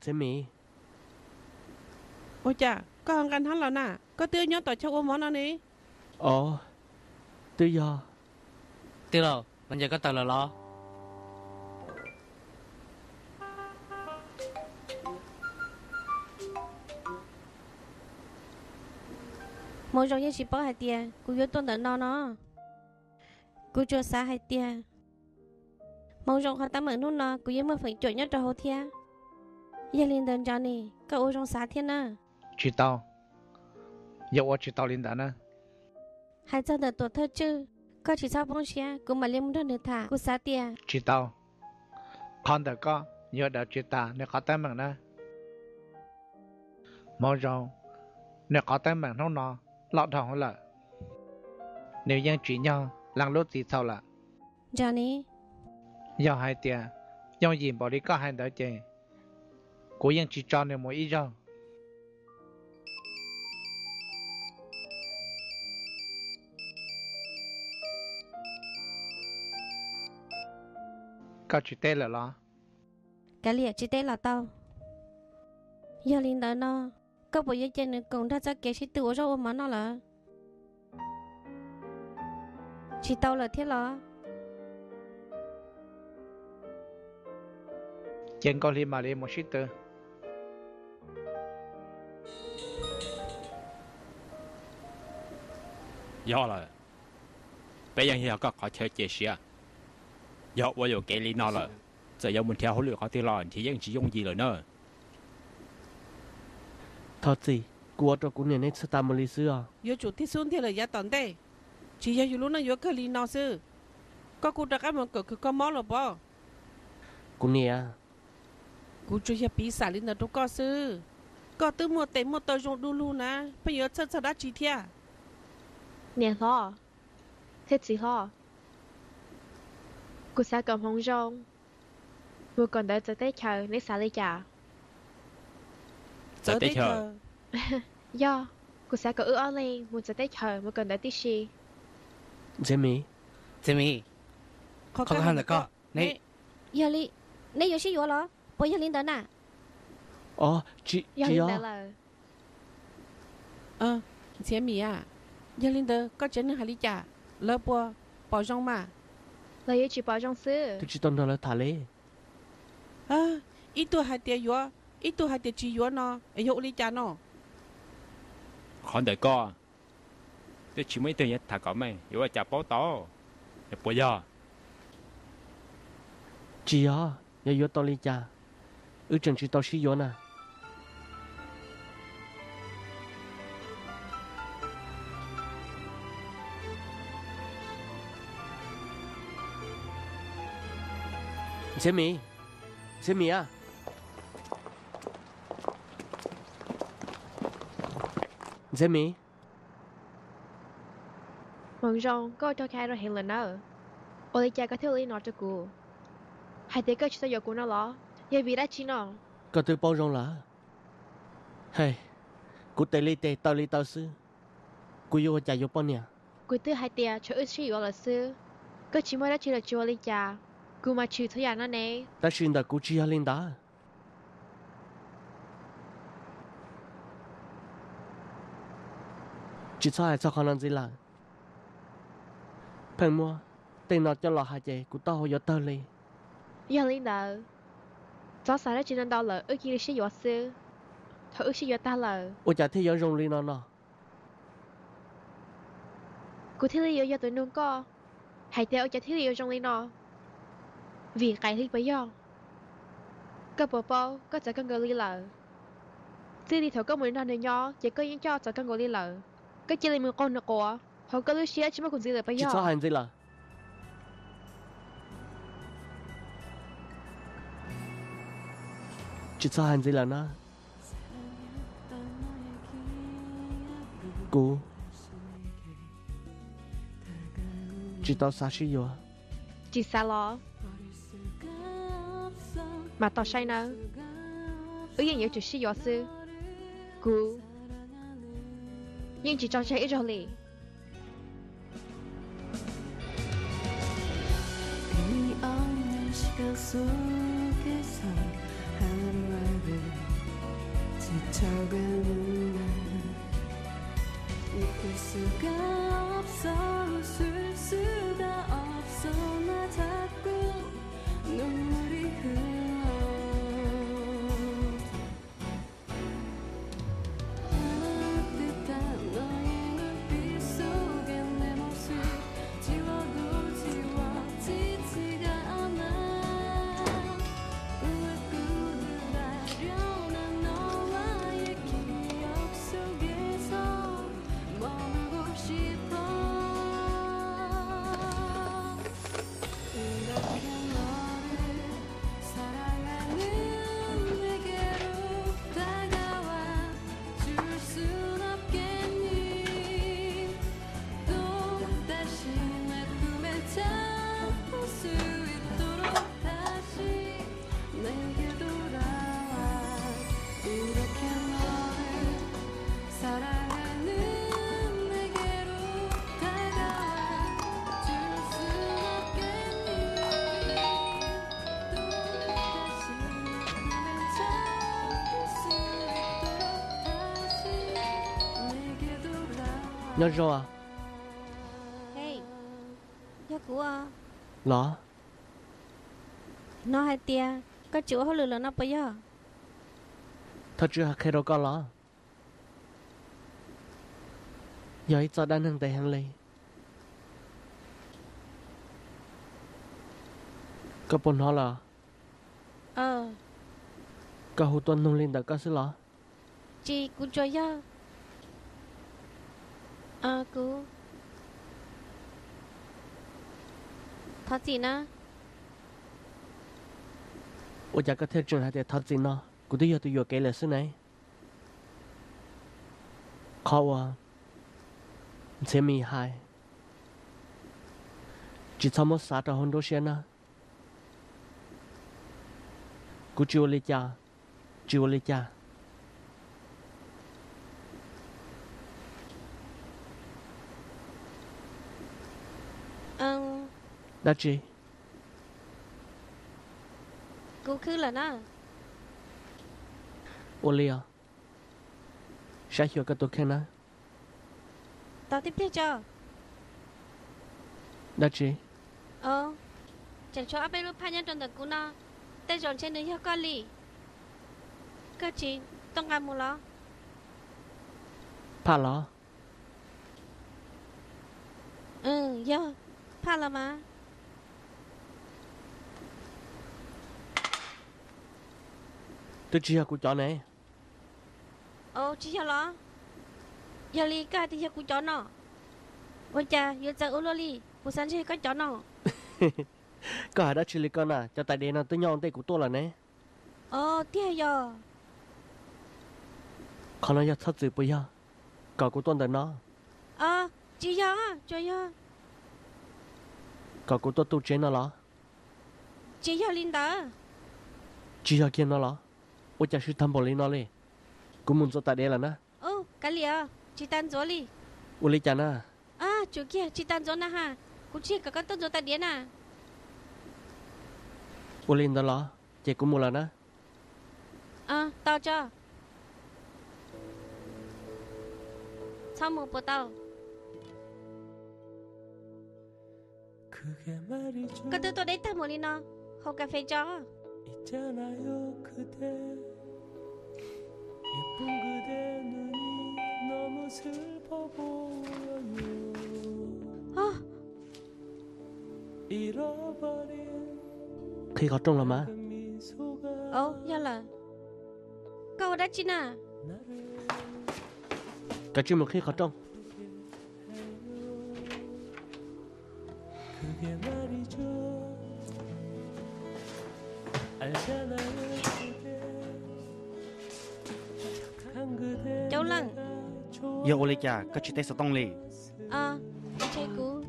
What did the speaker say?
Txiv Mim. Ua cas koj ho nqa hnab los na? Koj twb nyob tom chaw ua mov no ne. Os, twb yog. Tij laug, los ncaws koj taws lawm los? Hmoov Zoo yeej tsis paub hais tias kuv yuav tuaj ntawm no no. Kuv tsuas xav hais tias hmoov zoo qhov teeb meem hnub no kuv yeej muaj feem cuam nyob rau hauv thiab. Yog li ntawd Ntsa Nis, koj ua zoo xav thiab na. Tsis tau, yog ua tsis tau li ntawd na. Hais txog ntawm Tuam Thawj Tswj, koj tsis txhob poob siab, kuv mam li mus nrog nws tham. Kuv xav tias tsis tau, qhov ntawm koj yuav daws tsis tas nws qhov teeb meem na. Hmoov Zoo, nws qhov teeb meem hnub no loj dhau lawm, nws yeej tsim nyog leej lub txim txhaum lawm. Ntsa Nis, yog hais tias yooj yim npaum li koj hais ntawd ces kuv yeej tsis tso nws mus ib zaug. Koj tsis teb lawm los? Kav liam, tsis teb los tau. Yog li ntawd no, koj puas yuav cia nws koom nrog txoj kev sib tw ua zaub ua mov no lawm? Tsis tau lawm thiab los? Ces Nkauj Hli mam li mus sib tw. Yog lawm, peb yeej yog koj qhov chaw cia siab. Yog ua yuam kev li no lawm, txawm yuav mus nrhiav hauj lwm qhov twg los nrhiav yeej tsis yooj yim lawm na. Thov txim, kuv ua rau kuv niam neb txhawj tas mus li xwb os. Yuav tsum tig xub ntiag lawm yav tom ntej, tsis yog yus lub neej yuav kawg li no xwb. Koj kuj rov qab mus kawm khawv kho mob los pob? Kuv niam, kuv tsuas yog piv xam li ntawd rau koj xwb. Koj twb muaj tes muaj taw zoo du lug na, pheej yuav txhawj txog dab tsi thiab? Niam hlob, thiab txiv hlob, kuv xav kom Hmoov Zoo mus kawm ntawv txawv teb chaws, neb xav li cas? Txawv teb chaws? Yog, kuv xav kom wb ob leeg mus txawv teb chaws mus kawm ntawv tib si. Ntxhiav Mim. Ntxhiav Mim, qhov koj hais ntawm koj, neb... Yog li, neb yuav sib yuav los? Puas yog li ntawd na? Os, tsis yog. Ntxhiav Mim a, yog li ntawd koj tsev neeg hais li cas, lawv puas pom zoo mas? Lawv yuav tsis pom zoo xwb. Twb tsis tau nrog lawv tham li. Ib tug hais tias yuav, ib tug hais tias tsis yuav no es yog ua li cas no? Qhov ntawm koj, twb tsis muaj ib tug yuav tham kom meej, yuav ua cas paub tau, puas yog? Tsis yog, yog yuav tau li cas, wb tseem tsis tau sib yuav na. Ntxhiav Mim, Ntxhiav Mim a, Ntxhiav Mim. Hmoov Zoo, koj ua rau kuv rau heev lawm nawb. Ua li cas koj thiaj ua li no rau kuv? Hais tias koj tsis tau yuav kuv no los? Yog vim dab tsi no? Koj twb paub zoo lawm. Hej, kuv tes li tes taw li taw xwb, kuv yuav ua cas yuav poj niam? Kuv twb hais tias tshuav wb sib yuav lawm xwb, koj tsis muaj dab tsi los tsis ua li cas, kuv mas tshwm txhua yam no ne. Tab sis ntawm kuv tsis yog li ntawd. Tsis txhob hais txog qhov no ntxiv lawm. Pheej muab tej no coj los hais ces kuv taub hau yuav tawg li. Yog li ntawd, txhob xav dab tsi ntau ntau lawm, wb cia li sib yuav xwb. Thaum wb sib yuav tag lawm, ua cas thiaj yuav zoo li no no? Kuv thiaj li yuav yog tus nug koj hais tias ua cas thiaj li yuav zoo li no. Vim nqaim li puas yog? Koj puas paub koj txawv kawg nkaus li lawm? Txij li thaum koj mus nrog nws nyob ces koj yeej coj txawv kawg nkaus li lawm. Koj cia li mus qaug nws quav, hauv koj lub siab tsis muaj kuv ntxiv lawm puas yog? Tsis txhob hais ntxiv lawm na. Tsis txhob hais ntxiv lawm na. Kuv tsis tau xav sib yuav. Tsis xav los? Mas tos saib nawb, wb yeej yuav tsum sib yuav xwb. Kuv yeej tsis tso tseg wb zog li. 저 가는 날 이길 수가 없어. 웃을 수가 없어. 나 자꾸 눈물이 흘러. 따뜻한 너의 눈빛 속에 내 모습 지워도 지워지지가 않아. 꿈을 꾸는 아련한 너와의 기억 속에서 머물고 싶어. 이렇게 너를 사랑하는 내게로 다가와 줄 순 없겠니? 또 다시 내 품에 잡을 수 있도록 다시 내게 돌아와. 이렇게 너를 사랑하는 내게로 다가와 줄 순 없겠니? 또 다시 내 품에 잡을 수 있도록 다시 내게 돌아와. Nyob zoo. Hey, yog kuv os. Los? Hnov hais tias koj tsis ua hauj lwm lawm no puas yog? Thov Tswv hais qhia rau koj los? Yog ib txoj dab neeg ntev heev li. Koj puas hnov lawm? Koj hu tuaj nug li ntawm koj xwb los? Tsis, kuv tsuas yog, kuv thov txim na. Ua cas koj thiaj tseem hais tias thov txim no? Kuv twb yog tus yuam kev lawm xwb ne. Qhov uas Ntxhiav Mis hais, tsis txhob muab xav rau hauv nruab siab na. Kuv tsis ua li cas, tsis ua li cas. Dab tsi? Kuv khwb lawm na. Ua li os. Saib xyuas koj tus kheej na. Tos tib pliag tso. Dab tsi? Tseem tshuav ob peb lub phaj nyob rau ntawm kuv no, tej zaum ntshe nws yog koj li. Koj tsis tau nqa mus los? Phaj los? Yog, phaj los mas. Twb tsis yog kuv cov ne. Tsis yog los? Yog li koj hais tias yog kuv cov no, ua cas yuav txawv ua luaj li? Kuv xav ntshe koj cov no. Koj hais dab tsi li koj na? Cov tais diav no twb nyob ua ntej kuv tuaj lawm ne. Tiag yog. Qhov no yog txhob txwm puas yog? Kom kuv tuaj ntawm no. Tsis yog, tsuas yog. Kom kuv tuaj tu tsev no los? Tsis yog li ntawd. Tsis yog kiag no los? Ua cas sib tag npaum li no li? Kuv mus ntxuav tais diav lawm na. Kav liam, tsis tas ntxuav li. Ua li cas na? Tsum kiag, tsis tas ntxuav na ha. Kuv tsis kom koj tuaj ntxuav tais diav na. Ua li ntawd los? Ces kuv mus lawm na. Tau tso. Txhob mus puas tau? Koj twb tuaj deb tag mus li no, haus kas fes tso. Qhib qhov rooj los mas. Yog lawm. Koj ua dab tsi na? Kav tsij mus qhib qhov rooj. Coob leej, yog ua li cas koj tsis teb xov tooj li? Ntshe kuv